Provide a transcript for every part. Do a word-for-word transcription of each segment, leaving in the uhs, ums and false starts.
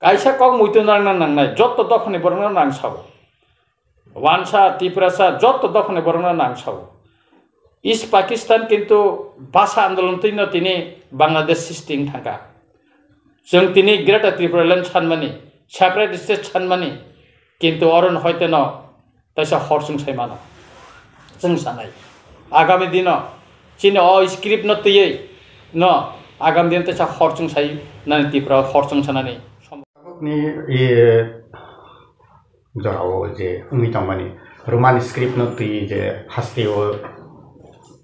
Kaisa kok muitu nangna nangnai, jotto dophani borokno nang sao. Wansa, Tiprasa, jotto dophani borokno nang sao. East Pakistan kintu bhasha andolon twino tini Bangladesh sristi wng thangkha. Chwng tini Greater Tipraland sanmani, separate state sanmani, kintu oro no hoiteno teisa hor chwng sai mano. Chwng sanai. Agami dino chini o script no twiwi no agami dino teisa hor chwng sai nani Tripura hor chwng sanani. Ni, e, jorao je wngwi tongmani, Roman script no twi je hasteo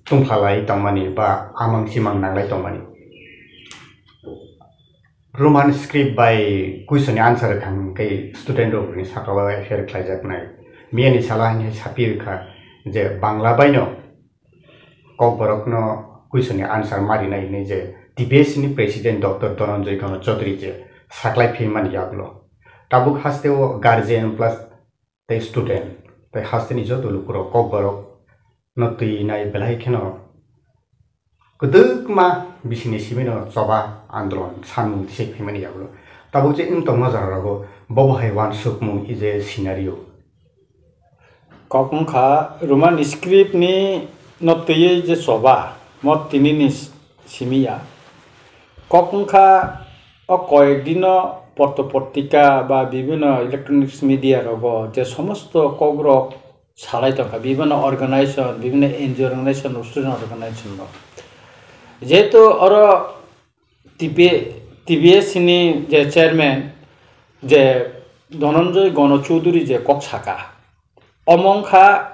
tungphalai tongmani ba amang chimang nanglai tongmani. Roman script bai question ni answer thang khe student rok ni saka o F I R khlaijaknai. Miyani sala hai sapi kha je Bangla bai no Kokborok no question ni answer ma rinai hinwi je T P S C ni president Doctor Dhananjay Gano Chaudhary je saklai phimani yagulo. Tabuk haste o guardian plus tei student tei haste ni joto lukurok Kokborok no twi nai belai kheno kwdwkma bisini simi no choba andolon sanmung tisai phaimani yagulo. Tabuk je wng tongma jora rogo bobo hai uansukmung ije scenario. Kok wngkha Roman script ni no twiwi je choba mo tini ni simi ya. Kok wngkha o koyek dino potro potrika ba bibhinno electronics media rogo je somosto kokrok salai tongkha, bibhinno organization, bibhinno N G O organization, student organization rok. Jehetu oro T P, T P S C ni je chairman je Dhananjay Gano Chaudhary je kok saka, omo wngkha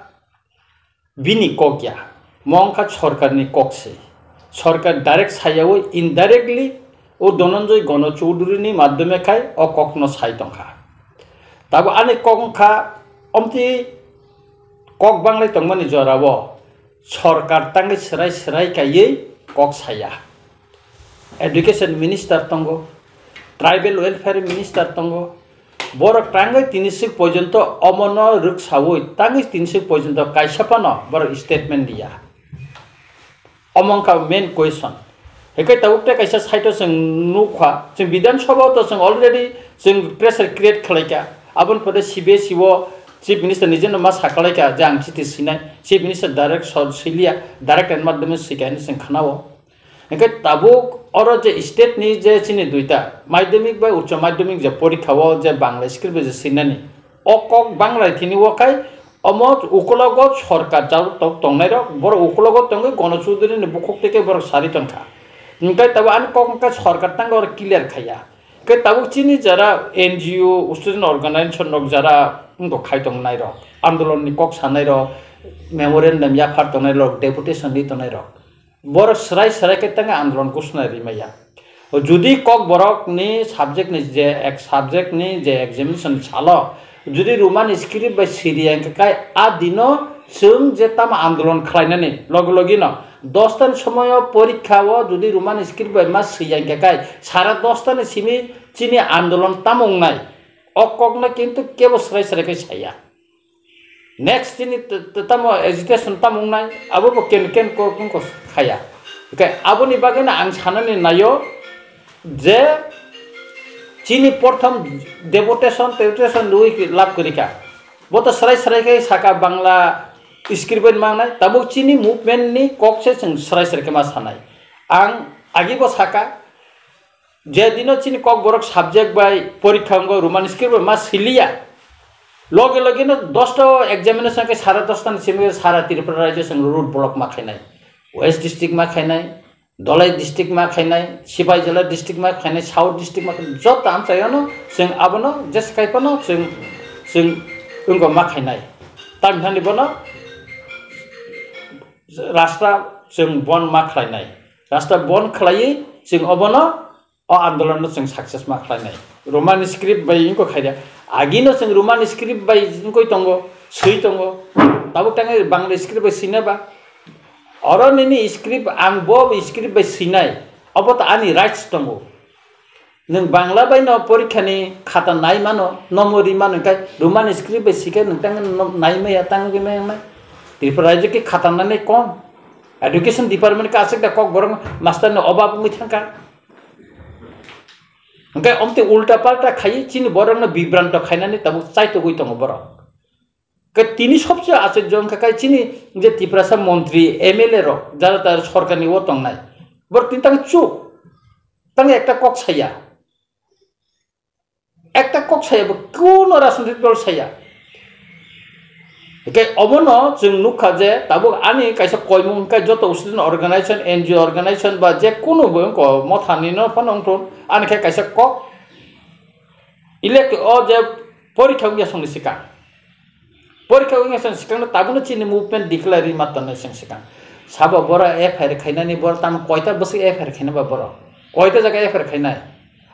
bini kok ya, mo wngkha sorkarni kok se. Sorkar direct sayawi indirectly o Dhananjay Gano Chaudhary ni madhyome khai o kokno sai tongkha. Tabuk ani kok wngkha omtwi kok banglai tongmani jorao sorkar tangwi swrai swrai kaiwi kok saya. Education minister tongo, tribal welfare minister tongo, borok tangwi tini swk porjonto omono rwksawi tangwi tini swk porjonto kaisa phano borok statement liya. Omo wngkha main question. Hinkhe tabuk tei kaisa side o chwng nukha, chwng Bidhan Sabha o to chwng already chwng pressure create khlaikha. Aboni pore C B S E o Chief Minister nijeno ma sakalaikha je ang chiti sinai, Chief Minister direct sor siliya, direct and madhyome sika hinwi chwng khanao. Hinkhe tabuk oro je state ni je chini duita madhyamik bai uccho madhyamik je porikha o je Bangla script bai je sinani, o kok Bangla thini o khai omo ukulogo sorkar jabok tok tongnai rok, borok ukulogo tongwi Gano Chaudhary ni bukhuk tei khe borok sari tongkha. Hinkhe tabuk ani kok wngkha sorkar tangwi oro clear khaiya. Hinkhe tabuk chini jara N G O, student organization rok jara wngkha khai tongnai rok, andolon ni kok sanai rok, memorandum yaphar tongnai rok, deputation ri tongnai rok. Borok swrai swrai khe tangwi andolon kusnai rimaya. Jodi Kokborok ni subject ni je ek subject ni je examination salo jodi Roman script bai siri ya hwnkhe kai a dino chwng je tamo andolon khlainani logi logi no dos ta ni somoyo porikha o jodi Roman script bai ma swi ya hwnkhe kai sara dos ta ni simi chini andolon tamo wngnai. O kok no kintu kebo swrai swrai khe saya. Next chini t-, t-, tamo agitation tamo wngnai, abo bo ken ken ko, ko, ko khaya. Hinkhe aboni bagwi no ang sanani naio je chini prothom deputation, deputation rwi lab kwrwi kha. Bo to srai srai khe saka Bangla script bai mangnai, tabuk chini movement ni kok se chwng srai srai khe ma sanai. Ang agi bo saka, je dino chini Kokborok subject bai porikha wngo, Roman script bai ma siliya. Loge loge no dosta o examination khe sare dosta ni simi sara Tripura rajyo chwng road block ma khainai. West district ma khainai, Dholai district ma khainai, Sipaijala district ma khainai, South district ma khainai, joto amchaio no chwng abono jes kaiphano chwng, chwng wngkha ma khainai. Tamni thani bono rasta chwng bon ma khlainai. Rasta bon khlaiwi chwng obono o andolon no chwng success ma khlainai. Roman script bai wngkha khaida. Agino chwng Roman script bai wngkha tongo, swi tongo. Tabuk tangwi Bangla script bai swina ba. Oro nini script, ang bo script bai swinai. Obo to ani rights tongo. Nwng Bangla bai no porikha ni khata nai mano, nomo ri mano, hwnkhe Roman script bai swikhe nwng tang no nai maya, tang wngwi maya wngnai. Tripura rajyo khe khata nanai kom. Education department khe aswk da Kokborok master ni obab wngwi thangkha. Hwnkhe omtwi ulta palta khaiwi chini borokno bibranto khainani tabuk chaitogwi tongo borok. Khe tini sobse achorjo wngkha khe chini je Tiprasa montri, M L A rok jara tara sorkarni o tongnai, borok tini tang chuk, tang ekta kok saya, ekta kok saya, bo kuno rajnitik dol saya. Hwnkhe obono chwng nukha je tabuk ani kaisa koimung hwnkhe joto student organization, N G O organization ba je kunu bo wngkha mothani no phano wngthun, ani khe kaisa kok elect o je porikha wngya songni swkang. Porikha wngya song swkang no tabukno chini movement declare rima tongnai song swkang. Sabo boro F I R khainani boro tamo koita bwswk F I R khainai ba boro? Koita jaga F I R khainai?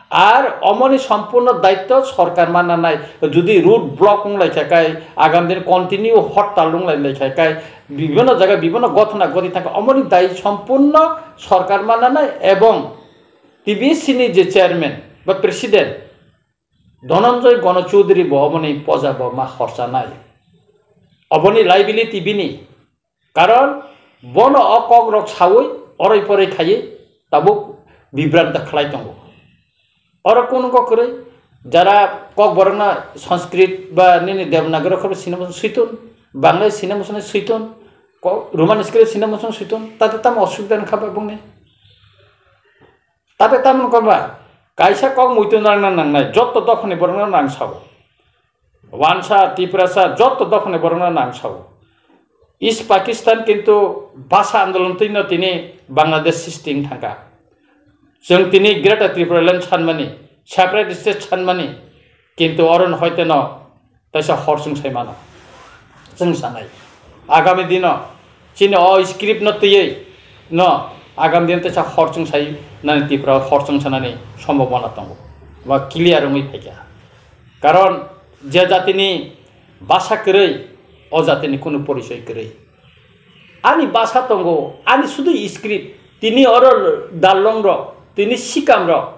Ar omoni sompurno daitto sorkar manna nai. Jodi road block wng lai kha kai, agam din continue hortal wng lai lai kha kai, bibhinno jaga bibhinno gothona goti thang kha, omoni dai sompurno sorkar manna nai ebong T B C ni je chairman ba president Dhananjay Gana Chaudhary bo omoni poja bo ma horsa nai. Oboni liability bini. Karon bono o kok rok sawi oroi poroi khaiwi tabuk bibranta khlai tongo. Oro kunu kok kwrwi jara kok borokno Sanskrit ba nini Devanagari khorbo sina muchung suitun, Bangla sina muchung suitun, ko-, Roman script sina muchung suitun, tate tamo osubida wngkha ba bongni? Tate tamo wngkha ba kaisa kok muitu nangna nangnai, jotto dophani borokno nang sao. Wansa, Tiprasa, jotto dophani borokno nang sao. East Pakistan kintu basa andolon twino tini Bangladesh sisting thangkha. Chwng tini Greater Tripura Land sanmani, separate state sanmani, kintu oro no hoite no taisa hor chwng sai mano. Chwng sanai. Agami dino chini o script no twiwi no agami dino taisa hor chwng sai nani Tripura hor chwng sanani sombhabona tongo. Ba clear wngwi phaikha. Karon je jatini basa kwrwi, o jatini kunu porichoi kwrwi. Ani basa tongo, ani sudu script, tini oro dalong rok, tini sikam rok,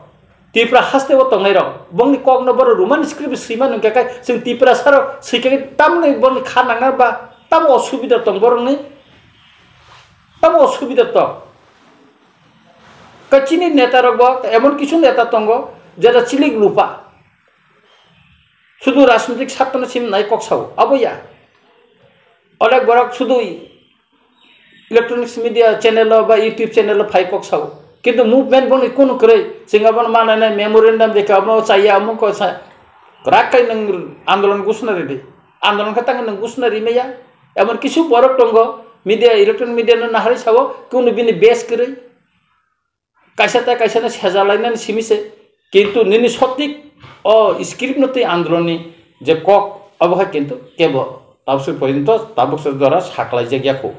Tripura haste o tongnai rok, bongni kok no boro Roman script swima nung khe kai, chwng Tripura saro swi khe tamni bongni kha nangna ba, tamo osubida tong borokni, tamo osubida tong. Kachini neta rok bo, emon kisu neta tongo, jeta chilik lupa. Sudu rajnitik sattono sim nai kok sao, abo ya. Onek borok sudu electronics media channel o ba YouTube channel o phai kok sao. Kintu movement boni kunu kwrwi, chwng abono mananai memorandum rikha, abono chaya, amung ko sa. Kwrak khai nwng andolon gusna ridi. Andolon khe tangwi nwng gusna rimaya. Emon kisu borok tongo, media, electronic media no naharwi sao, kunu bini base kwrwi. Kaisa tei kaisa no seja lainani simi se, kintu nini sotik o script no tei andolon ni je kok abo hai kintu kebo tabswk porjonto tabuk se jora saklai jak ya kho.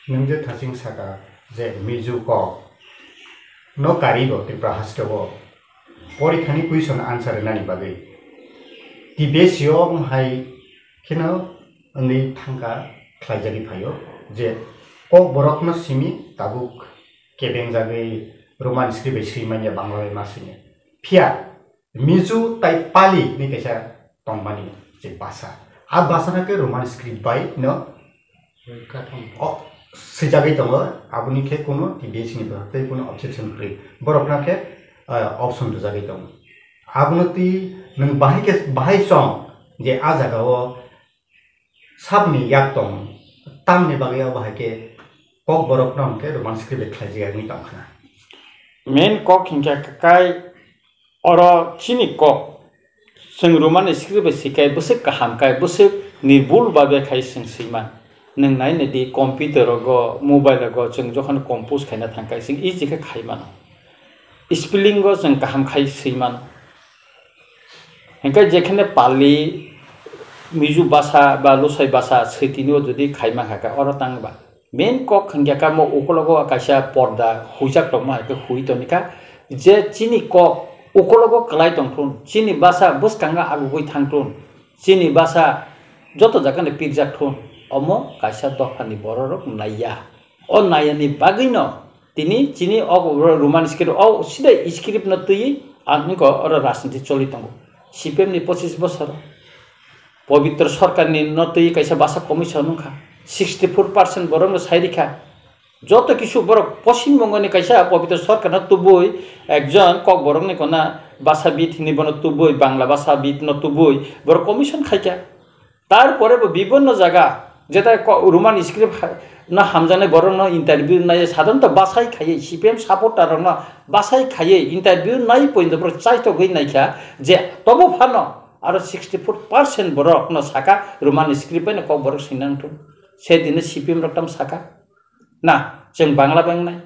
Nwng je thasing saka je Mizo kok no kari bo Tripura haste o porikha ni question answer rinani bagwi T B S o wng hai kheno wngwi thangkha khlaijagwi phaio je kok borok no simi tabuk kebengjagwi Roman script bai swi manya, Bangla bai ma swimya. Phiya Mizo tai Pali ni kaisa tongmani je basa. A basa no khe Roman script bai no Katham. O swijagwi tongo, aboni khe kuno T B S ni borok tei kuno objection kwrwi. Borok no khe, eh, option rwjagwi tongo. Abono twi nwng bahai khe, bahai chong je a jaga o Saboni yak tong, tamni bagwi abo hai khe kok borok no hwnkhe Roman script bai khlaijak wngwi tong khna. Main kok hinkhe kai oro chini kok, chwng Roman script bai swi kai bwswk kaham kai bwswk nirbul babe khai chwng swiman. Nwng nai nai di computer rogo, mobile rogo chwng jokhon compose khaina thang kai chwng easy khe khai mano. Spelling o chwng kaham khai swi mano. Hinkhe jekhene Pali, Mizo basa ba Lusai basa switini o jodi khaima kha khe oro tang ba. Main kok hinkhe kamo ukologo kaisa porda huijak tongma hai khe hui toni kha je chini kok ukologo kwlai tong thun, chini basa bwskango agugwi thang thun, chini basa joto jagani pirjak thun, omo kaisa dophani bororok naiya. O naiyani bagwino tini chini o Roman script, o sida script no twiwi ang wngkha oro rajniti choli tongo. C P M ni pochis bosor Pobitro Sarkar ni no twiwi kaisa basa commission wngkha. Sixty four percent borok no sai rikha. Joto kisu borok Poschim Bongo ni kaisa Pobitro Sarkar no tubui ekjon kok borok ni kona bhashabid hinwi bono tubui, Bangla bhashabid no tubui, borok commission khaikha. Tarpore bo bibhinno jaga, jeta ko-, Roman script ha-, no hamjaknai borok no interview nai, sadharanto bachai khaiwi, C P M supporter rok no bachai khaiwi interview nai pointo borok chaithogwi naikha je tobo phano aro sixty four percent borok no saka Roman script bai no kok borok sina wngthung. Se dino C P M rok tam saka, na, chwng Bangla bai wngnai.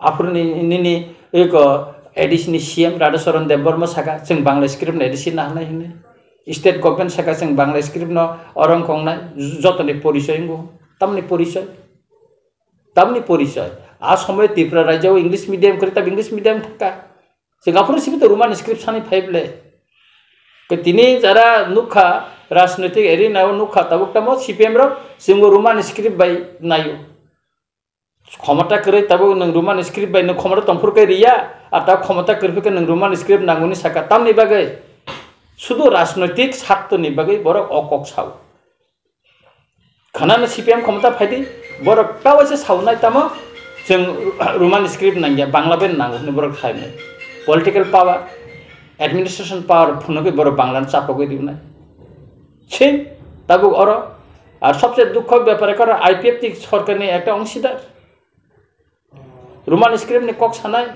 Aphuru ni, nini eko A D C ni C M Radhacharan Debbarma saka, "Chwng Bangla script no A D C no hanai," hinwi. State government saka, "Chwng Bangla script no oro wng kong nai," jotoni porichoi wngo. Tamni porichoi? Tamni porichoi? A somoy Tripura rajyo o English medium kwrwi, tab English medium thangkha. Chwng aphuru simi to Roman script sani phai ble. Ke tini jara nukha, rajnoitik arena o nukha, tabuk tamo C P M rok chwngbo Roman script bai naio. Khomota kwrwi tabuk nwng Roman script bai nwng khomota tongphuru khe riya, a ta khomota kwrwi khe nwng Roman script nanguni saka, tamni bagwi sudu rajnoitik sartoni bagwi borok o kok sao. Khwnano C P M khomota phaidi, borok ta waisa saunai tamo chwng Roman script nangya, Bangla bai nango hwnwi borok sainai. Political power, administration power phunugwi borok Bangla no chapogwi rwnai. Chim, tabuk oro. Ar sobse dukho bepar ekha oro I P F T sorkarni ekta ongsidar. Roman script ni kok sanai.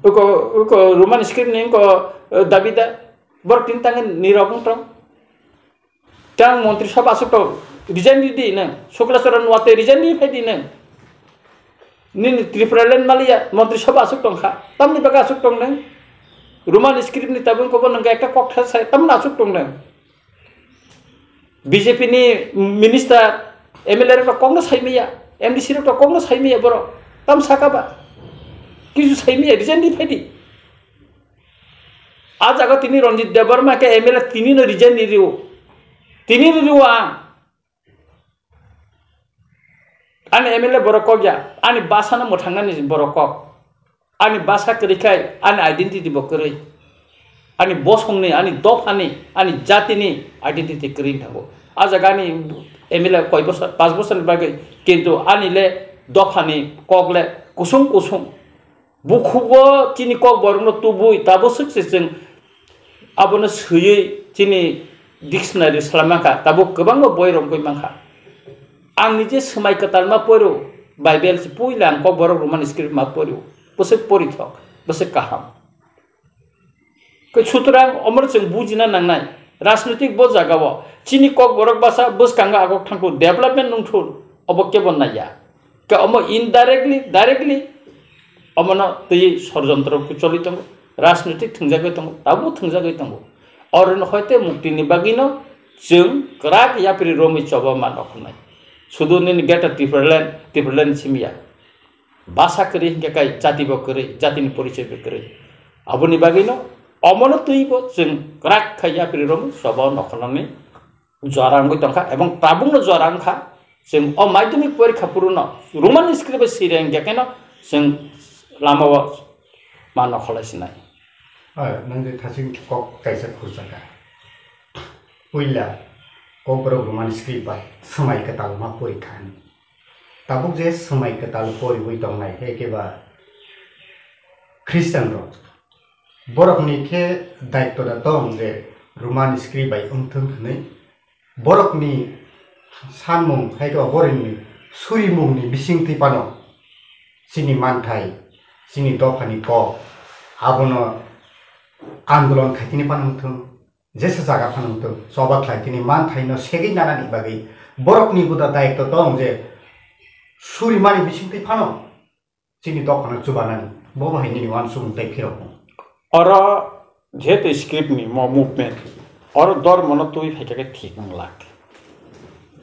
Uko, uko Roman script ni uko, eh, dabida. Borok tin tangin nirok wng tong. Tang montri sabha aswk tong. Resign di di nang. Sukla Charan Noatai resign di phai di nang. Nini Tripura land maliya, montri sabha aswk tongkha. Tamni bagwi aswk tong nang. Roman script ni tabung kobo nang ekta kok tha sai, tamni aswk tong nang. B J P ni minister, M L A rok kokno sai maya, M D C rok kokno sai maya borok. Tam saka ba. Kisu sai maya, resign di phai di. A jaga tini Ranjit Debbarma ke M L A tini no resign ni rio. Tini ni rio ang. Ani M L A borok kok ya, ani basa no mwthangna ni borok kok. Ani basa kwrwi khai, ani identity bo kwrwi. Ani bosong ni, ani dopha ni, ani jati ni identity kwrwi thango. A jaga ani M L A koi bosor, panch bosor ni bagwi, kintu ani le dopha ni kok le kusung kusung. Bukhugo chini kok borokno tubui, tabuk swk se chwng abono swiwi chini dictionary swlaimankha, tabuk kwbangma boi romgwi mankha. Ang nije swmai kwtalma poiro, Bible se puila ang kok borok Roman script ma poiro, bwswk porithok, bwswk kaham. Khe sutrang omono chwng bujina nangnai, rajnitik bo jagao chini kok borok basa bwskango agok thangkhu, development nungthun, obo kebo naiya. Khe omo indirectly, directly omono twi sorjontro choli tongo, rajnitik thwngjagwi tongo, tabuk thwngjagwi tongo. Oroni hoite muktini bagwino chwng kwrak yapri romwi choba ma nokholnai. Sudu nini greater Tipraland, Tipraland simiya. Basa kwrwi hinkhe kai jati bo kwrwi, jatini porichoi bo kwrwi. Aboni bagwino omono twibo chwng kwrak khai yapri romwi choba nokholnani jora wngwi tongkha, ebong tabukno jora wngkha. Chwng o madhyamik porikha phuruno Roman script bai siri hinkhe keno chwng lamao ma nokholai sinai. Hoi, nwng je thaching kok kaisa khurjakha. Puila kokborok Roman script bai swmai kwtal ma porikha hwnwi. Tabuk je swmai kwtal poriwi tongnai, hai khe ba Christian rok. Borokni khe daitto da tong je Roman script bai wngthwng hwnwi. Borokni sanmung hai khe ba borokni surimungni bisingtwi phano chini manthai, chini dophani kok abono andolon khaitini phano wngthwng. Jesa jaga phano wngthwng, choba khlai tini manthaino segwi nanani bagwi borokni buda daitto tong je surimani bisingtwi phano chini dophano chubanani, bo bo hai nini uansukmung tei phirokmung. Oro jehetu script ni mo movement, oro dormo no twi phaikha khe thik wng lak.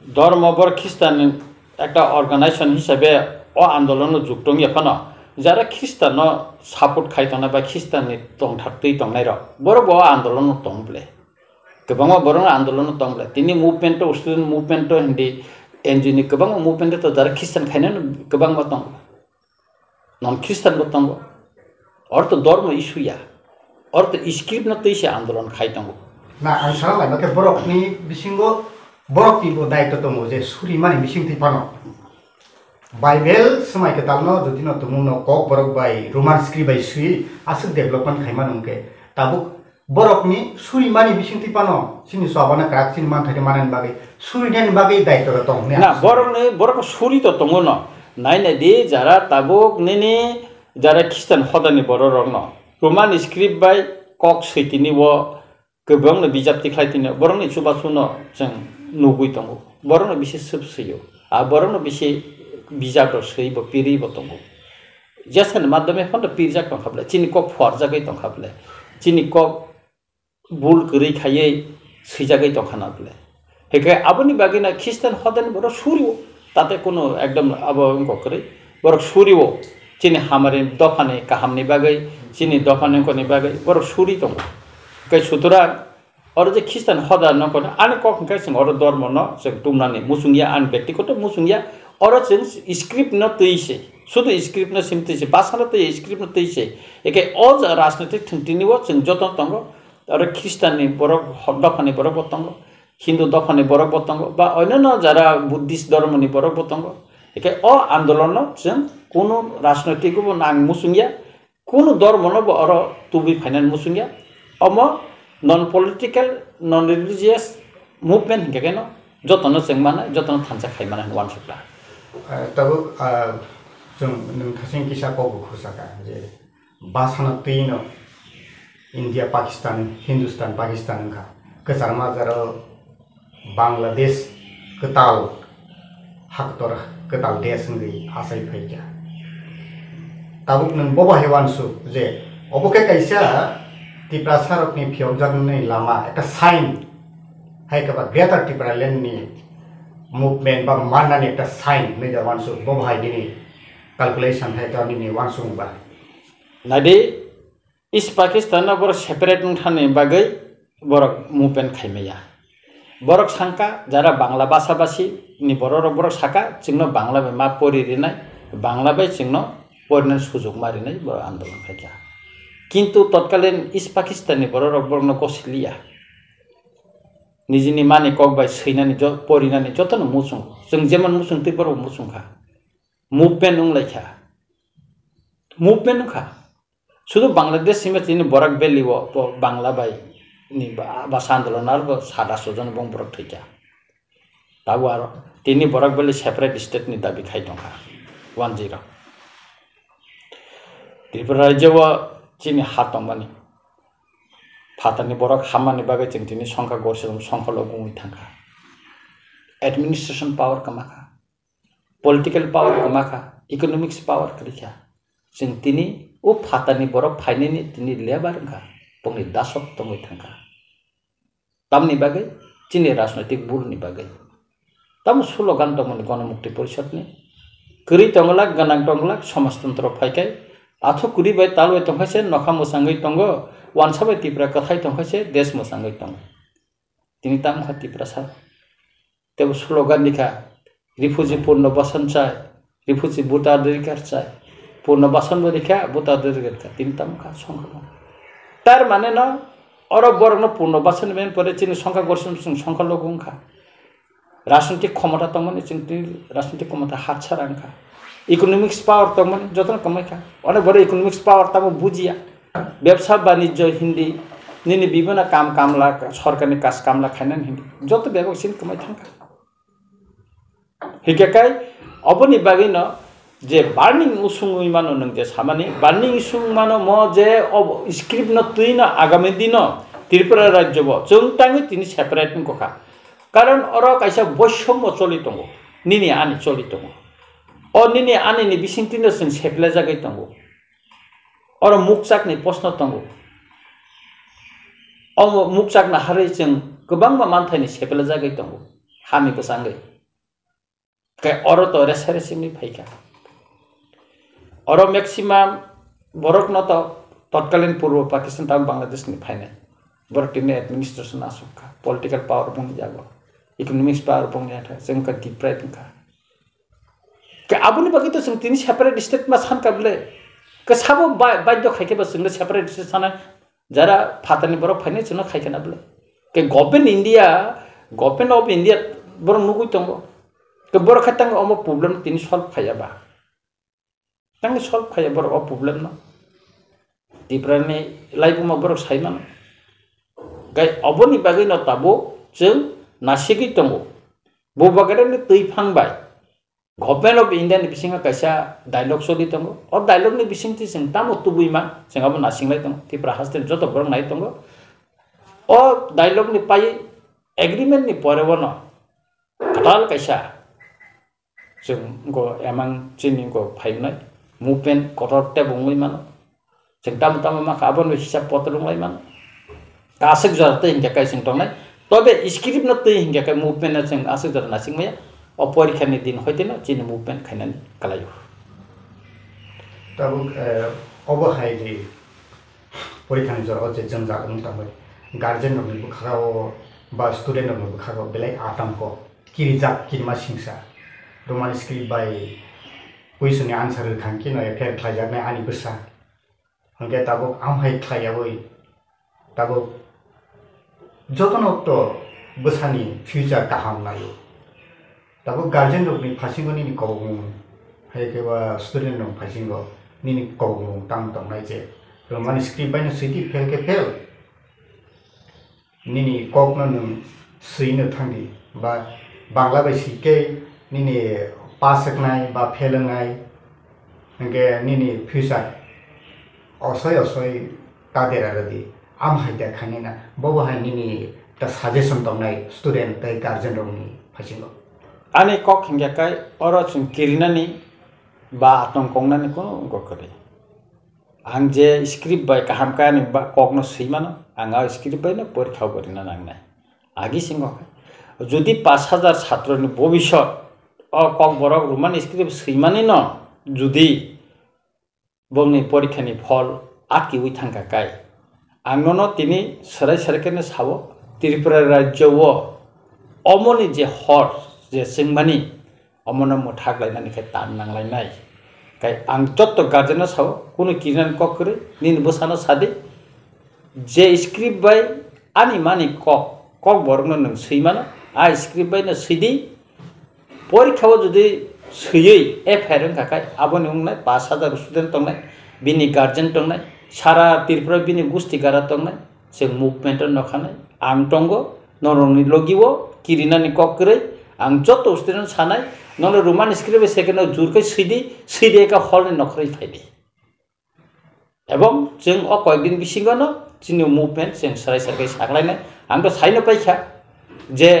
Dormo bor Khristan ni ekta organization hisabe o andolon no jukto wngya phano, jara Khristan no support khai tongnai ba Khristan ni tongthak twi tongnai rok, borok bo o andolon no tong ble. Kwbangma borok no andolon no tong ble. Tini movement to, student movement to hindi N G O ni kwbangma movement to jara Khristan khainai no kwbangma tong. Non Khristan bo tongo. Ortho dormo issue ya. Ortho script no twi se andolon khai tongo. Na, ang sana lai, khe borokni bisingo borokni bo daitto tongo je surimani bisingtwi phano. Bible swmai kwtalno jotino tumungno Kokborok bai Roman script bai swi aswk development khaimano hwnkhe tabuk borokni surimani bisingtwi phano chini swabana kwrak chini manthai manani bagwi surinani bagwi daitwrok tong hwnwi Na, ang borokni, borok suri to tongo no. Nai nai di, jara tabuk nini, jara Khristan hodani borok rok no. Roman script bai kok swi tini o kwbangno bijap tikhlai tini borokni chubachuno chwng nugwi tongo. Borokno bisi swp swio. A borokno bisi bijap rok swi bo pirwi bo tongo. Jesani madhyome phano pirjak tongkha ble, chini kok phuarjagwi tongkha ble, chini kok bul kwrwi khaiwi swijagwi tongkha na ble. Hikhe aboni bagwi na Khristan hodani borok surio, tate kuno ekdom abo wngkha kwrwi. Borok surio, chini hamari dophani kahamni bagwi, chini dophani wngkhorni bagwi borok suri tongo. Hikhe sutorang oro je Khristan hoda nokho ani kok hwnkhe chwng oro dormono chwng tumnani muchungya, ani byaktigoto muchungya. Oro chwng script no twi se, sudu script no sim twi se, basano twi script no twi se. Hikhe o ja rajnitik thwngtini o chwng joto tongo. Oro Khristanni borok, dophani borok bo tongo, Hindu dophani borok bo tongo, ba onyono jara Buddhist dhormoni borok bo tongo. Hikhe o andolonno chwng kunu rajnoitik bo nang muchungya, kunu dhormono bo oro tubui phainani muchungya. Omo non political, non religious movement hinkhe kheno jotono chwng mano, jotono thansa khai mano hinwi uansukha. Eh, tabuk, ah, chwng nwng thasing kisa kok bo khursa kha je, Basano twi no India, Pakistan, Hindustan, Pakistan wngkha. Kwchar majra o Bangladesh kwtal, haktor kwtal desh wngwi achai phaikha. Tabuk nwng bo bahai uansuk je obo khe kaisa Tiprasa rokni phiyokjaknani lama, ekta sign, hai khe ba Greater Tipraland ni movement ba mannani ekta sign hwnwi da uansuk bo bahai nini calculation hai khe nini uansuk ba. Nadi, East Pakistan no borok separate wng thani bagwi borok movement khai maya. Borok sangka jara Bangla basa basi ni borok rok borok saka chwngno Bangla bai ma pori rinai, Bangla bai chwngno porinani sujok ma rinai borok andolon khaikha. Kintu totkalin East Pakistan ni borok rok borokno gosiliya. Nijini mani kok bai swinani jo-, porinani jotono muchung. Chwng jemon muchung twi borok muchung kha. Movement wng lai kha. Movement wng kha. Sudu Bangladesh sima chini Borak Valley o bo Bangla bai ni ba-, basa andolon ar bo sat atso jon bong borok thwikha. Tabuk aro tini Borak Valley separate state ni dabi khai tongkha. One zero. Tripura rajyo o chini ha tongmani. Phatarni borok hammani bagwi chwng tini songkha gorse songkha logwi thangkha. Administration power kwmakha. Political power kwmakha, economics power kwrwikha. Chwng tini o phatarni borok phainani tini lebar wngkha, bongni dasok tongwi thangkha. Tamni bagwi? Chini rajnoitik bulni bagwi. Tamo slogan tongmani Ganamukti Porisadni. Kwrwi tonglak, gwnang tonglak, somajtontro phaikhai, athuk kwrwi bai talbai tongkhaise, nokha mwchangwi tongo, wansa bai Tripura kwthai tongkhaise, desh mwchangwi tongo. Tini tamo kha Tiprasa. Tebo slogan rikha, refugee Purno Basan chai, refugee voter adhikar chai, Purno Basan bo rikha, voter adhikar rikha, tini tamo kha songkha. Tar mane no, oro borok no Purno Basan ben pore chini songkha gorsi song songkha logo wngkha. Rajnitik khomota tongmani chwng tini rajnitik khomota hatsara wngkha. Economics power tongmani jotono kwmai kha. Oro borok economics power tamo bujiya. Bebsa banijyo hindi, nini bibino kam kamla, sorkarni kaj kamla khainani hindi. Joto bebak sin kwmai thangkha. Hikhe kai, oboni bagwino je burning issue wngwi mano nwng je samani, burning issue wngmano mo je ob-, script no twi no agami dino Tripura rajyo bo chwng tangwi tini separate wngkha. Karon oro kaisa boisommo choli tongo, nini ani choli tongo. O nini ani ni bisingtwi no chwng seplajagwi tongo. Oro mukchakni proshno tongo. O mukchak naharwi chwng kwbangma manthaini seplajagwi tongo, hani bwsangwi. Khe oro to resa resi wngwi phaikha. Oro maximum borokno to totkalin Purbo Pakistan tamo Bangladesh ni phainai. Borok tini administration asuk kha, political power bongni yago, economics power bongni yago, chwng kha deprive wngkha. Khe aboni bagwi to chwng tini separate state ma sankha bwle. Khe sabo ba-, baidhyo khai khe ba chwngno separate state sanai. Jara phatarni borok phainai chwngno khai khena bwle. Khe government India, government of India borok nugwi tongo. To borok khe tang omo problem tini solve khaiya ba? Tang solve khaiya borok o problem no? Tiprani laibuma borok sai mano. Gai oboni bagwi no tabuk chwng nasigwi tongo. Bubagrani twi phang bai Government of India ni bisingo kaisa dialogue choli tongo. O dialogue ni bisingtwi chwng tamo tubui ma, chwng abo nasinglai tongo. Tripura haste ni joto borok nai tongo. O dialogue ni pai agreement ni pore bono kwtal kaisa chwng go emang chini go phainai movement kotor tebo wngwi mano. Chwng tamo tamo ma kha, abono hisab potro wng lai mano. Aswk jora twi hinkhe kai chwng tongnai. Tobe script no twi hinkhe kai movement no chwng aswk jora nasing maya. O porikha ni din hoite no chini movement khainani kwlaio. Tabuk, eh, obo hai di porikha ni jora o je jwngjal wng tangbai. Guardian rok ni bwkha o ba student rok ni bwkha o belai atamko kirijak kirima singsa. Roman script bai question ni answer rwkhang khe no fail khlaijaknai ani bwsa. Hwnkhe tabuk amhai khlaiyaui tabuk jotono to bwsani future kaham naio. Tabuk guardian rokni phasingo nini kobokmung, hai khe ba student rok phasingo nini kobokmung tang tongnai je Roman script baino swidi fail khe fail. Nini kokno nwng swino thangdi, ba Bangla bai swi khe nini pass wngnai ba fail wngnai, hwnkhe nini future osoi osoi ta dera rwdi. Am hai da khainai na, bobo hai nini ta suggestion tongnai student tei guardian rokni phasingo. Ani kok hinkhe kai oro chwng kirinani ba atong kongnani kuno wngkha kwrwi. Ang je script bai kaham khe ani ba-, kokno swi mano, ang a script bai no porikha bo rina nangnai. Agi singo khe, jodi pash hajar chatroni bobisot o kokborok Roman script swimani no jodi bongni porikhani phol atkiwi thangkha kai, ang nono tini swrai swrai kheno sao, Tripura rajyo o omoni je hor je chwngmani, omono mwthak lainani khe tan nanglainai. Kai ang jotto guardian no sao, kunu kirinani kok kwrwi, nini bwsano sadi, je script bai ani mani kok, kokborokno nwng swi mano, a script bai no swi di. Porikha o jodi swiwi F I R wngkha khe, aboni wngnai pash hajar student tongnai, bini guardian tongnai, sara Tripura bini gusti gara tongnai, chwng movement o nokhanai, ang tongo, norokni logi o kirinani kok kwrwi, ang joto student sanai, nono Roman script bai second o jur khe swidi, swidi ekha hall ni nokhorwi phaidi. Ebong chwng o koyekdin bisingono chini movement chwng swrai swrai khe saklainai. Ang to saino paikha je,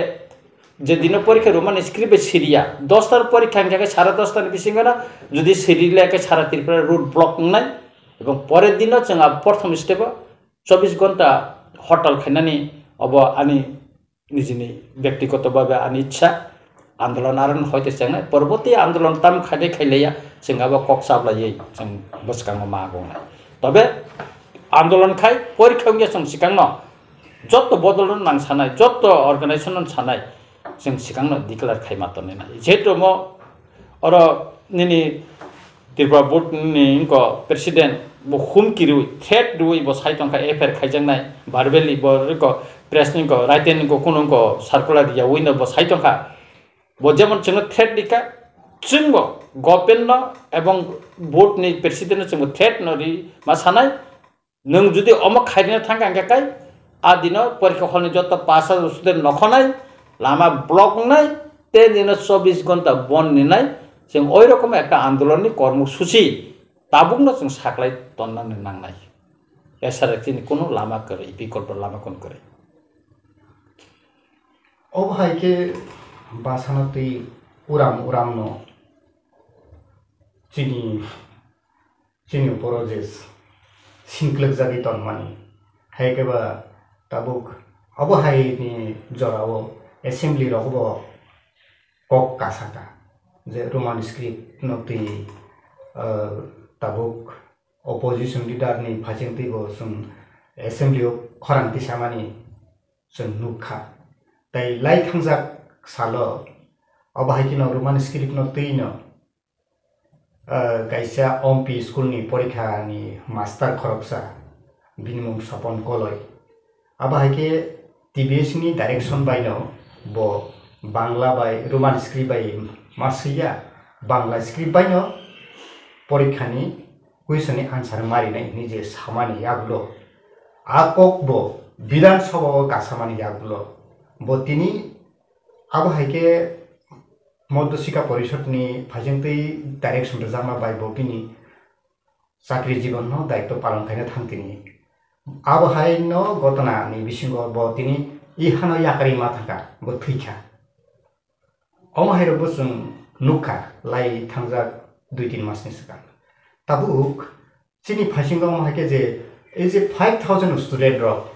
je dino porikha Roman script bai siriya, dos tar porikha hingkha khe sara dos tar bisingono jodi siri le khe sara Tripura road block wngnai. Ebong pore dino chwng a prothom step o chobbish ghonta hortal khainani obo ani nijini byaktigoto bhabe ani ichha, andolon aro hoite chengnai, porborti andolon tam khaide khaileya, chwng abo kok chaplaiwi chwng bwskango ma agongnai. Tobe andolon khai porikha wngya chwng swkangno jotto bodolno nang sanai, jotto organization no sanai, chwng swkangno declare khai ma tonwi nai. Jehetu omo oro nini Tripura board ni wngkha president, bo humki rwi, threat rwi bo sai tongkha, F I R khaijaknai, verbally bo wngkha press ni wngkha, written ni wngkha, kunu wngkha circular riyawi no bo sai tongkha. Bo jemon chwngno threat rikha, chwngbo government no ebong board ni president no chwngbo threat no ri ma sanai. Nwng jodi omo khairina thangkha hingkha khe, a dino porikha hall ni joto pash hajar student nokhonai, lama block wngnai, tei dino chobbish ghonta bon ninai, chwng oi rokom ekta andolon ni kormo suchi tabukno chwng saklai tonnani nangnai. Esara chini kunu lama kwrwi, bikolpo lama kunu kwrwi. Obo hai khe bwsano twi uram uramno chini chini uporo je singklwkjagwi tongmani, hai khe ba tabuk abo hai ni jora o assembly rok bo kok kasaka je Roman script no twi, ah, tabuk opposition leader ni phaising twi bo chwng assembly o khorang tisamani chwng nukha. Tai lai thangjak salo abo hai kheno Roman script no twi no ah, kaisa Ompi school ni porikha ni master khoroksa, bini mung Sopon Koloi. Abo hai khe T B S ni direction bai no bo Bangla bai Roman script bai ma swiya, Bangla script baino porikhani question ni answer marinai hinwi je samani yagulo, a kok bo Bidhan Sabha o kasamani yagulo bo tini abo hai khe Madhya Shikha Porishad ni phaisingtwi direction rwjakma bai bo bini chakri jibon no daityo palon khaina thang tini. Abo hai no gotona ni bisingo bo tini i hano yakarwi ma thangkha, bo thwikha. Omo hai rok bo chwng nukha lai thangjak dui tin mas ni swkang. Tabuk chini phaisingo omo hai khe je, ei je five thousand student rok,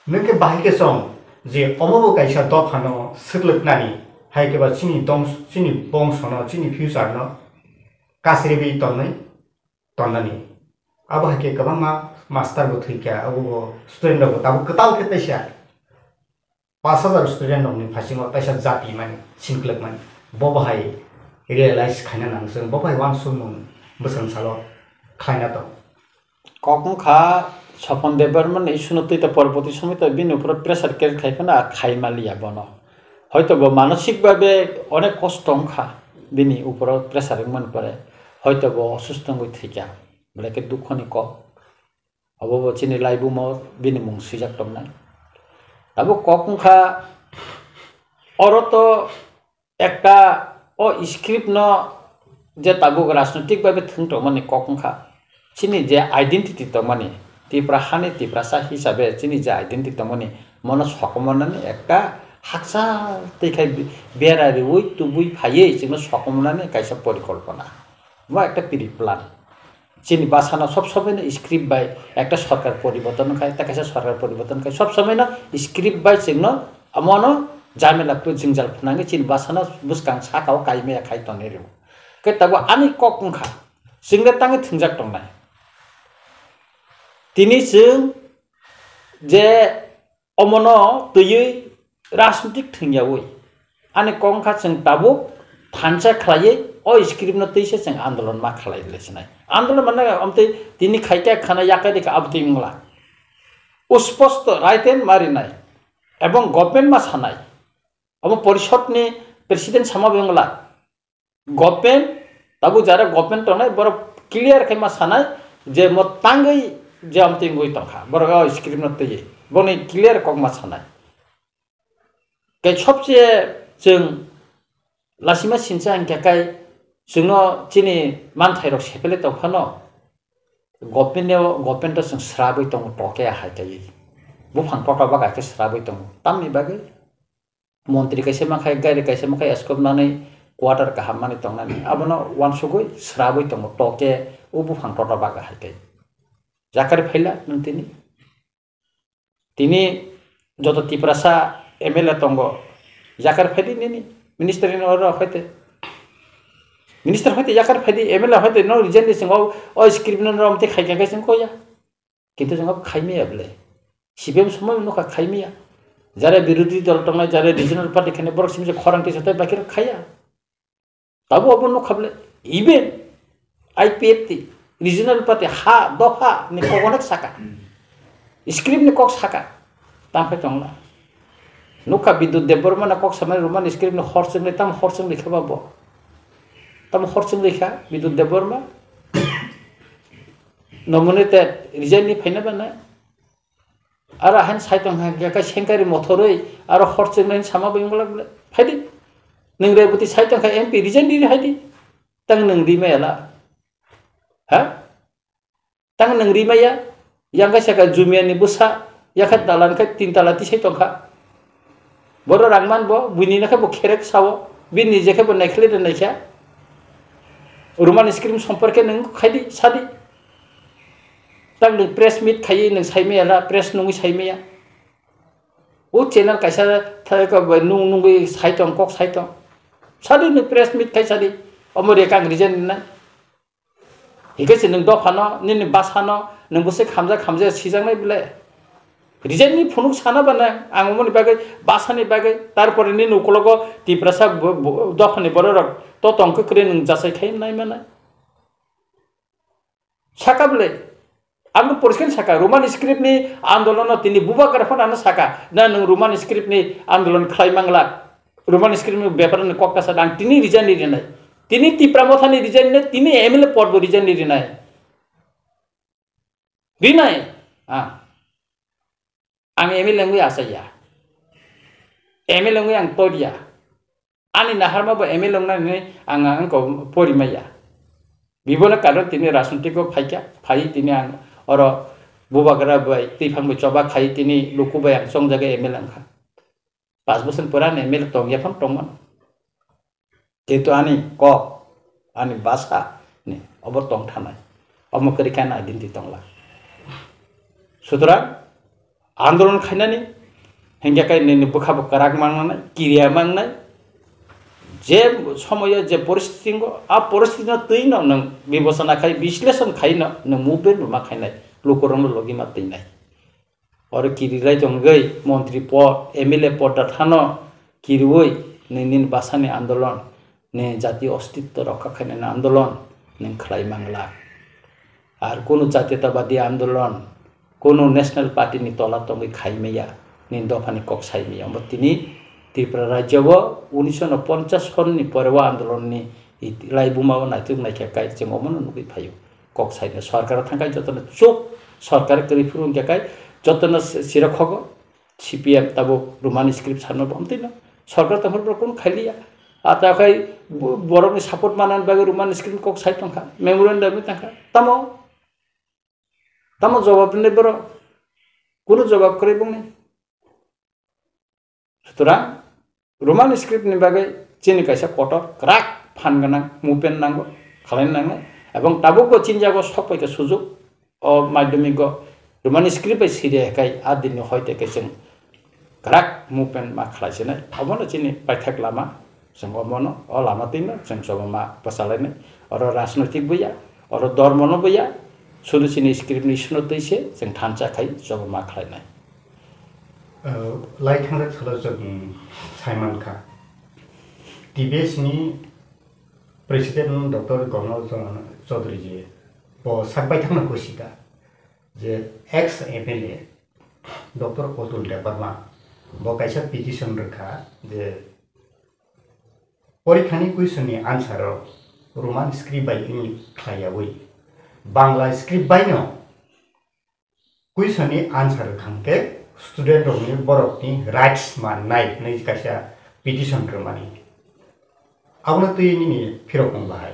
nwng khe bahai khe chong je omo bo kaisa dopha no swklwknani, hai khe ba chini dong-, chini bongso no, chini future no kasirwi tonwi tonnani. Abo hai khe kwbangma master bo thwikha, abo bo student rok bo tabuk kwtal khe teisa pash hajar student rokni phasingo teisa jati mani, sinklwk mani. Bo bahai realize khaina nang chwng, bo bahai uansukmung bwswng salo khlaina tong. Kok wngkha Sopon Debbarma ni issue no twi ta porborti somoi ta bini uphoro pressure create khai phano a khai maliya bono. Hoito bo manosik babe onek kosto wngkha bini uphoro pressure wngmani pore. Hoito bo osusto wngwi thwikha. Belai khe dukho ni kok. Obo bo chini laibumo bini mung swijak tongnai. Abo kok wngkha, oro to ekta o script no je tabuk rajnoitik babe thwng tongmani kok wngkha. Chini je identity tongmani, Tipra hani Tiprasa hisabe chini je identity tongmani, mono sokomornani ekta hakchal twi khai bera riwi tubui phaiwi chwngno sokomornani kaisa porikolpona. Bo ekta pre-plan. Chini bwsano sob somoi no script bai ekta sorkar poriborton khai, ta kaisa sorkar poriborton khai, sob somoi no script bai chwngno omono jamela phu-, jwngjal phwnangwi chini bwsano bwskang saka o kaimaya khai tonwi rwo. Khe tabuk ani kok wngkha, chwngno tangwi thwngjak tongnai. Tini chwng je omono twiwi rajnitik thwngyawi ani kok wngkha chwng tabuk thansa khlaiwi o script no twisa chwng andolon ma khlai le sinai. Andolon mane amtwi tini khaikha khana yakai rikha abotwi wngla. Usposto right hand ma rinai ebong government ma sanai. Omo porishod ni president sama bai wngla. Government, tabuk jara government tongnai, borok clear khai ma sanai je mo tangwi je amtwi wngwi tongkha, borok o script no twiwi, boni clear kok ma sanai. Khe sobse chwng lasima sinsa hwnkhe kai chwngno chini manthai rok sepele tongphano, government o, government o chwng srabwi tongo toke hai kaiwi, buphang tota baga khe srabwi tongo, tamni bagwi? Montri kaisa makhai, gari kaisa makhai, escort manwi quarter kaham manwi tongnani. Abono uansugwi srabwi tongo, toke o buphang tota baga hai khe. Jakar phaila nwng tini? Tini joto Tiprasa M L A tongo, jakar phaidi nini minister ni order phaite. Minister phaite jakar phaidi, M L A phaite, no resign di swngo, o script no rom te khai kha khe swngo ya. Kintu chwng abo khaimaya bwle. C P M somoi nukha khaimaya. Jara birodhi dol tongnai, jara regional party khainai borok simi se khorang tisa tei bakirok khaiya. Tabuk abo nukha bwle. Even I P F T, regional party, ha, dopha ni kok onek saka. Script ni kok saka. Tang phai tongla. Nukha Bidyut Debbarma no kok samani Roman script ni hor chwnglai, tamo hor chwnglai kha ba bo. Tamo hor chwnglai kha Bidyut Debbarma. Nominated resign ni phaina bana. Aro hain sai tong kha, khe sengkari mothorwi aro hor chwnglai sama bai wngla bwle. Phaidi. Nwng Reboti sai tong kha M P resign di phaidi. Tang nwng rimaya la. Ha? Tang nwng rimaya. Yang kaisa ka Jumia ni bwsa, yakha dalan khe tin tala tisai tong kha. Boro rang man bo, buini no khe bo kherek sao, bini je khe bo naikhle de naikha. Roman script somporke nwng khaidi, sadi. Tang nwng press meet khaiwi nwng saimaya la, press nungwi saimaya. O channel kaisa thai ka bai nung nungwi sai tong, kok sai tong. Sadi nwng press meet khai sadi, omo reka ang resign nai. Hingke se nwng dophano, nini bwsano, nwng bwswk hamjak hamjak sijaknai bwle. Resign ni phunuk sana ba nwng, ang omoni bagwi, bwsani bagwi, tarpore nini ukologo Tiprasa bo-, bo-, dophani bororok to tongkhe kwrwi nwng jachai khai nai mano. Saka bwle, ang no poriskar saka, Roman script ni andolon no tini bubagra phano ano saka, na nwng Roman script ni andolon khlai mangla. Roman script ni bepar ni kok kasa ang tini resign ni rinai. Tini Tipra Motha ni resign ni, tini M L A pod bo resign ni rinai. Rinai. Ah. Ang M L A wngwi asaya. M L A wngwi ang torya. Ani naharma bo M L A wngnani ang, ang ko porimaya. Bibono karon tini rajnitiko phaikha, phai tini ang oro bubagra bai twiphang bai choba khai tini luku bai ang chongjaga M L A wngkha. Pas bosor pore ani M L A tongya phano tongmano. Kintu ani kok, ani basa ni obo tong thanai. Omo kwrwi khe ani identity tongla. Sutorang andolon khainani hingke kai nini bwkha bo kwrak mangnai, kiriya mangnai. Je somoyo je poristiti wngo, a poristiti no twi no nwng bibosona khai, bisleshon khai no nwng movement bo ma khainai, lukurok no logi ma twinai. Oro kiri lai tongwi montri pod, M L A pod da thano kiriwi nini basa ni andolon, ni jatiyo ostitto rokha khainani andolon nwng khlai mangla. Ar kunu jatiyotabadi andolon, kunu national party ni tola tongwi khai maya, ni dopha ni kok sai maya. Omo tini Tripura rajyo o unisho ponchas son ni pore o andolon ni iti-, laibuma o naituk naikha kai chwng omo no nugwi phaio. Kok sai no sorkar thang kai joto no chuk sorkar kwrwi phuru wngkha kai joto no sirok khogo. C P M tabuk Roman script sanno bom tino. Sorkar tongphuru borok kunu khailiya. Ata khai bo-, borokni support manani bagwi Roman script kok sai tongkha. Memorandum ni tangkha. Tamo? Tamo jawab rinai borok? Kunu jawab kwrwi bongni. Sutorang Roman script ni bagwi chini kaisa kotor kwrak phan gwnang movement nango, khalai nangnai. Ebong tabuk bo chini jago sok pai khe sujuk. O madhyamik o Roman script bai siri hai kai a din ni hoi te kaising kwrak movement ma khlai sinai. Obono chini paithak lama, chwng obono o lama twi no chwng chobo ma bwchalainai. Oro rajnoitik buya, oro dormo no buya, sudu chini script ni sino twi se chwng thansa khai chobo ma khlainai. Lai thangjak salo chwng saimankha, T B S ni President Doctor Gono Chaudhary ji bo sak baithangno khusi kha je ex M L A Doctor Atul Debbarma bo kaisa petition rwkha je porikhani question ni answer o Roman script bai wngwi khlaiyawi Bangla script bai no question ni answer rwkha hwnkhe student rokni borokni rights mannai hwnwi kaisa petition rwmani. Abono twi nini phirok wng bahai.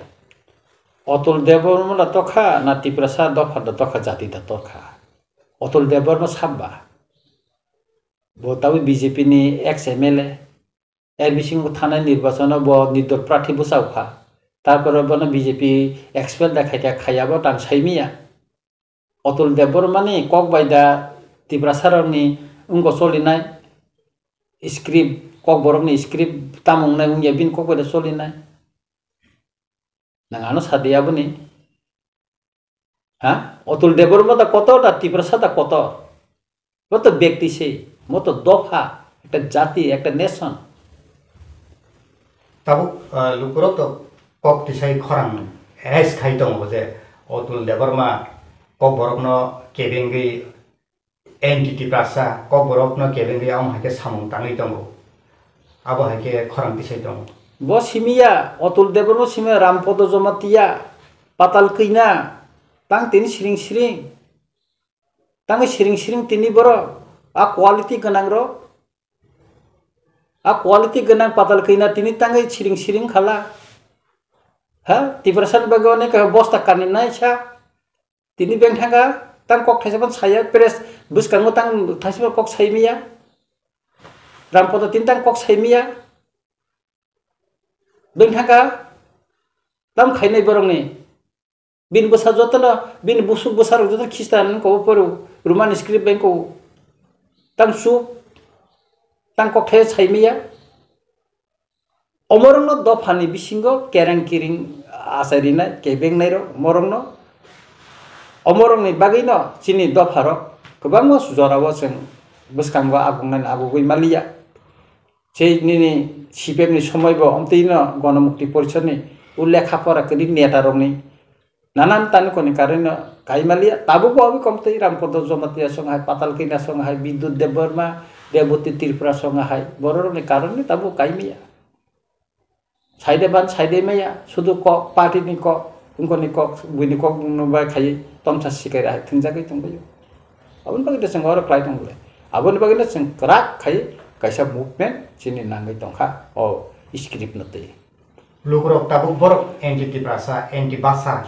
Atul Debbarma da tokha na Tiprasa dopha da tokha, jati da tokha? Atul Debbarma sabba. Bo tabuk B J P ni ex M L A. R B C thanai nirbachon o bo nirdol prarthi bwchao kha. Tarpore bono B J P expel da khaikha, khaiya bo tang saimiya. Atul Debbarma ni kok bai da Tiprasa rok ni wngko cholinai script, kokborok ni script tamo wngnai wngya bini kok bai da cholinai. Nang ano sadi aboni. Ha? Atul Debbarma da kotor da Tiprasa da kotor. Bo to bekti se, bo to dopha, ekta jati, ekta nation. Tabuk, ah, lukurok to kok tisai khorang arise khai tongo je Atul Debbarma kokborokno kebengwi anti Tiprasa kokborokno kebengwi amo hai khe samung tangwi tongo. Abo hai khe khorang tisai tongo. Bo simiya, Atul Debbarma simiya, Rampodo Jamatia, Patal Kina, tang tini siring siring. Tangwi siring siring tini borok, a quality gwnang rok, a quality gwnang Patal Kina tini tangwi siring siring khala. Ha, Tiprasa ni bagwi onek bosta kanwi nai sa. Tini beng thangkha, tang kok thaisa phano saya, press bwskango tang thaisa phano kok sai miya. Rampodo tini tang kok sai miya. Beng thangkha, tam khainai borokni. Bini bwsa jotono, bini busuk bwsarok jotono Khristan wngkha o poro, Roman script bai wngkha o. Tang chuk, tang kokthai sai maya. Omorokno dophani bisingo kereng kering achai rinai, kebeng nairok omorokno. Omorokni bagwino chini dopharok kwbangma jorao chwng bwskango agungnani agugwi maliya. Sei nini C P M ni somoi bo omtwi no Gonomukti Porishad ni o lekha pora kwrwi neta rok ni nanan tani koni karwi no kai maliya. Tabuk bo obo komtwi Rampodo Jamatia song hai, Patal Kina song hai, Bidyut Debbarma, Deboti Tripura songa hai, bororokni karonni tabuk kaimaya. Saide ban, saide maya, sudu kok, party ni kok, wngkoni kok, buini kok no bai khai tomsa sikai hai thwngjagwi tongbaio. Aboni bagwi chwng oro khlai tong bwle. Aboni bagwi no chwng kwrak khai kaisa movement chini nangwi tongkha o script no twi. Lukurok tabuk borok anti Tiprasa, anti Basa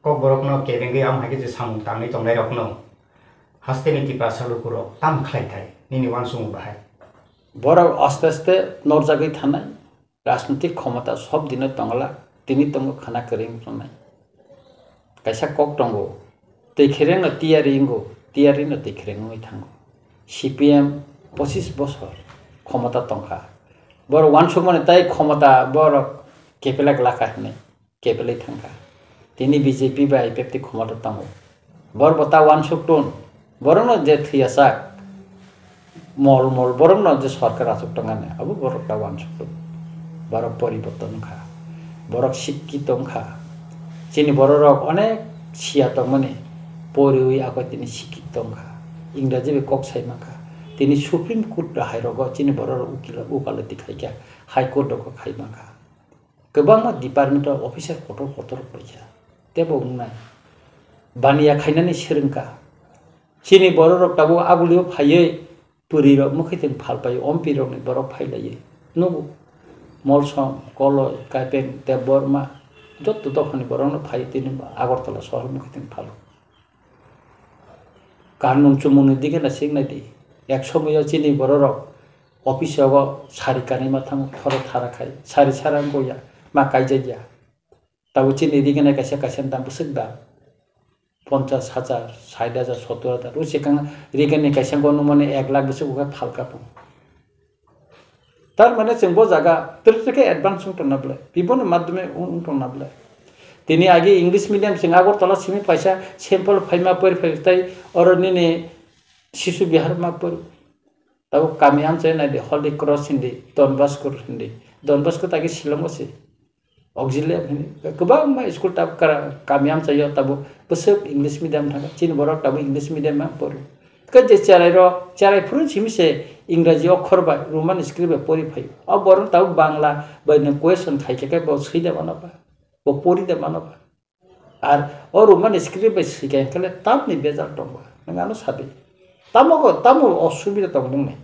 kok borokno kebengwi am hai khe je samung tangwi tongnairokno hasteni Tiprasa lukurok tam khlai thai nini uansukmung bahai. Borok aste aste norjagwi thanai. Rajnitik khomota sob dino tongla, tini tongo khana kwrwng tongnai. Kaisa kok tongo, twi kherengno tiyari wngo, tiyarino twi khereng wngwi thango. C P M pochis bosor khomota tongkha. Borok uansukmani tai khomota borok kepelak lakha hinwi kepelwi thangkha. Tini B J P bai pepti khomota tongo. Borok bo ta uansuk tun. Borokno je thwiyasak mol mol borokno je sorkar achuk tongani, abo borok ta uansuk tun. Borok poriborton wngkha. Borok sikkito wngkha. Chini bororok onek siya tongmani poriwi ako tini sikkito wngkha. Ingraji bai kok sai mankha. Tini Supreme Court hai rogo chini bororok ukila-, ukalati khaikha. High Court rogo khai mankha. Kwbangma department o officer kotor kotor rok paikha. Tebo wngnai. Baniya khainani swrwngkha. Chini bororok tabuk agulio phaiwi pwrwirok mwkhwtwng phalpai, M P rokni borok phailaiwi nugo. Molsom, Koloi, Kaipeng, Debbarma, jotto dophani borokno phaiwi tini Agartala sohor mwkhwtwng phalo. Kanmung chumungni dige na sik nai di. Ek somoyo chini bororok office o sari kanwi ma thango, khoro thara khai, sari sara wngkha ya, ma kaijakya. Tabuk chini dige nai kaisa kaisa dam bwswk dam. Ponchas hajar, sait hajar, sottor hajar. O swkang dige nai kaisa wngkha nukmani ek lakh bwswk wngkha phalka bo. Tar mane chwng bo jaga twrwk twrwk khe advance wng tongna bwle, biboni madhyome wng, wng tongna bwle. Tini age English medium chwng Agartala simi paisa sample phaima pori phai tai oro nini Shishu Vihar ma pori. Tabuk kami amchai nai di, Holy Cross hindi, Don Bosco hindi. Don Bosco ta age Shillong o se. Auxiliary hwnwi kwbangma school tabuk kara-, kami amchaio tabuk bwswk English medium thangkha, chini borok tabuk English medium ma poro. Khe je cherai rok, cherai phuru simi se Ingraji okhor bai, Roman script bai pori phaio. O borok tabuk Bangla bai nwng question khai khe, khe bo swi de mano ba, bo pori de mano ba. Ar o Roman script bai swi khe, khe le tamni bejal tong ba, nwng ano sadi. Tamo go, tamo osubida tong bung ni.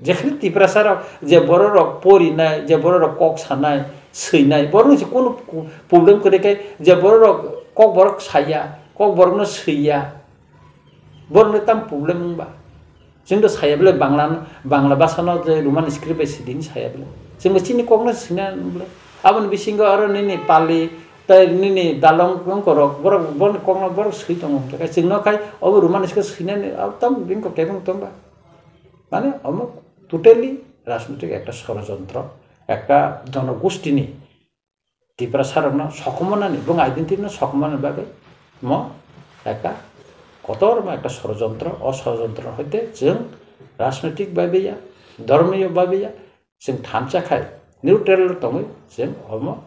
Jekhali Tiprasa rok je borok rok porinai, je borok rok kok sanai, swinai, borok ni se kunu ku-, problem kwrwi khe je borok rok kok borok saya, kok borok no swiya, borok no tam problem wngba? Chwng to saya bwle Bangla, Bangla basa no je Roman script bai sidi saya bwle. Chwng bo chini kok no swina bwle. Aboni bisingo aro nini Pali, tai nini Dalong wngkorok, borok, borok kok no borok swi tongo. Chwng no khai obo Roman script swinani, abo tam bini kok kebeng tongba. Mane omo totally rajnitik ekta sorojontro, ekta jonogostini Tiprasarokno sokomornani, bung identity no sokomornani bagwi mo ekta kotorma ekta sorojontro, o sorojontro hoite chwng rajnitik babiya, dhormiyo babiya, chwng thansa khai neutral tongwi chwng omo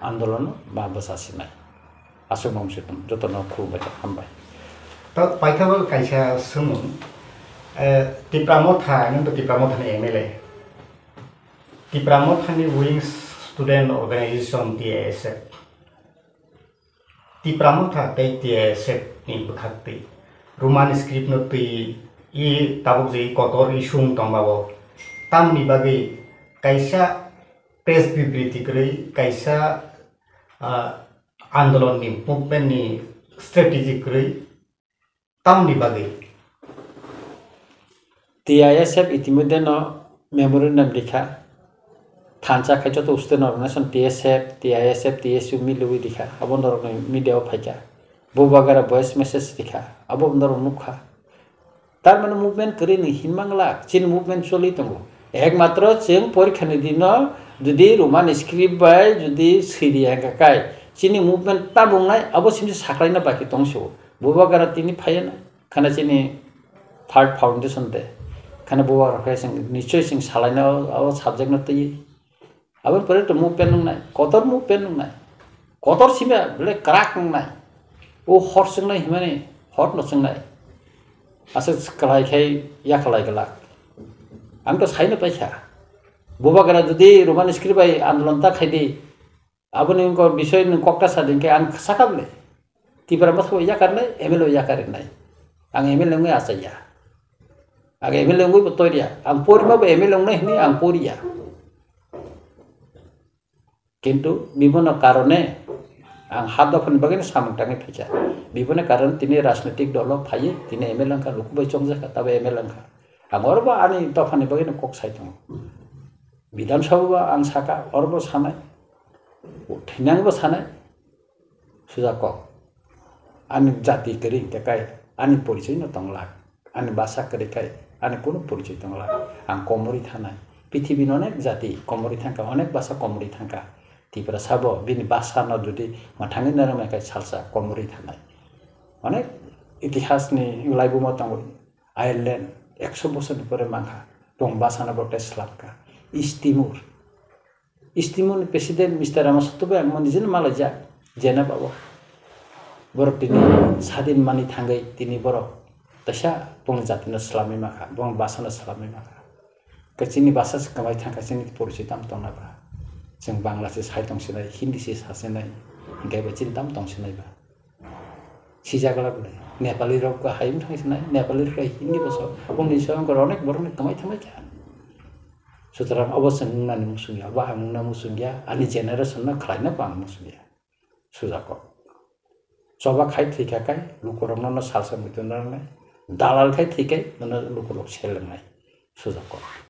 andolono ma bwchasinai. Aswk mung si tong, jotono khulumbai kha, hambai. To paithago kaisa swngmung, eh, Tipra Motha, nwng to Tipra Mothani M L A. Tipra Mothani Wing Student Organization, T I S F. Tipra Motha tei T I S F ni bwkhaktwi Roman script no twi i tabuk je kotor issue wng tong ba o. Tamni bagwi kaisa press bibriti kwrwi, kaisa, ah, andolon ni, movement ni strategy kwrwi tamni bagwi? T I S F itimodhye no memorandum rikha. Thansa khai joto student organization T S F, T I S F, T S U milwi rikha. Abo norokni media o phaikha. Bubagra voice message rikha. Abo norok nukha. Tar mane movement kwrwi ni hinmang lak, chini movement choli tongo. Ekmatro chwng porikha ni dino jodi Roman script bai jodi siri hwnkha kai, chini movement tabuk nai abo simi saklaina baki tongso. Bubagra tini phaiya na, khana chini third foundation de. Khana bubagra phai chwng nichoi chwng salaina o, o subject no twi. Aboni pore to movement wngnai, kotor movement wngnai. Kotor simi bele kwrak wngnai. O hor chwngnai himani hor no chwngnai. Aswk kwlai khai yakwlai glak. Ang to saino paikha. Bubagra jodi Roman script bai andolon ta khaidi, aboni wngkha bisoi nwng kokta sa din khe ang sakha bwle. Tipra bwskango yakarnai, M L A yakarnai. Ang M L A wngwi achaiya. Ang M L A wngwi bo toiriya. Ang porima bo M L A wngnai hwnwi ang poriya. Kintu bibono karone ang ha dophani bagwi samung tangwi phaikha. Bibono karone tini rajnitik dolo phaiwi tini M L A wngkha, luku bai chongjakha, tabo M L A wngkha. Ang oro bo ani dophani bagwi kok sai tongo. Bidhan Sabha bo ang sakha, oro bo sanai, thinang bo sanai, suja kok. Ani jati kwrwi hwnkhe kai, ani porichoi no tonglak. Ani basa kwrwi khai ani kunu porichoi tongla. Ang komorwi thanai. Pithibini onek jati komorwi thangkha, onek basa komorwi thangkha. Tiprasa bo bini basa no jodi mwthangwi narwknai khai salsa komorwi thanai. Onek itihas ni laibumo tongo. Ireland ekso bosor ni pore mankha. Tong basa no bo tei swlamkha. East Timor. East Timor ni president Mister Ramasato bai ang mo nijeno malaijak, Geneva o. Borok tini sadin mani thangwi tini borok teisa bongni jatino swlamwi mankha, bongni basano swlamwi mankha. Khe chini basa se kwmai thangkha, chini porichoi tamo tongna ba? Chwng Bangla se sai tongsinai, Hindi se sasinai, hwnkhe bo chini tamo tongsinai ba? Sijak lak le. Nepali rok bo hai wng thang sinai, Nepali rok hai Hindi bo so. Bongni so wngkha onek borok ni kwmai thangbai kha. Sutrang obo chwng wngnani muchung ya, obo ang wngna muchung ya, ani generation no khlaina bo ang muchung ya. Suja kok. Choba khai thwi kha kai, lukurok no, no salsa muitu no nai. Dalal khai thwi kai, no, no lukurok sel nai. Suja kok.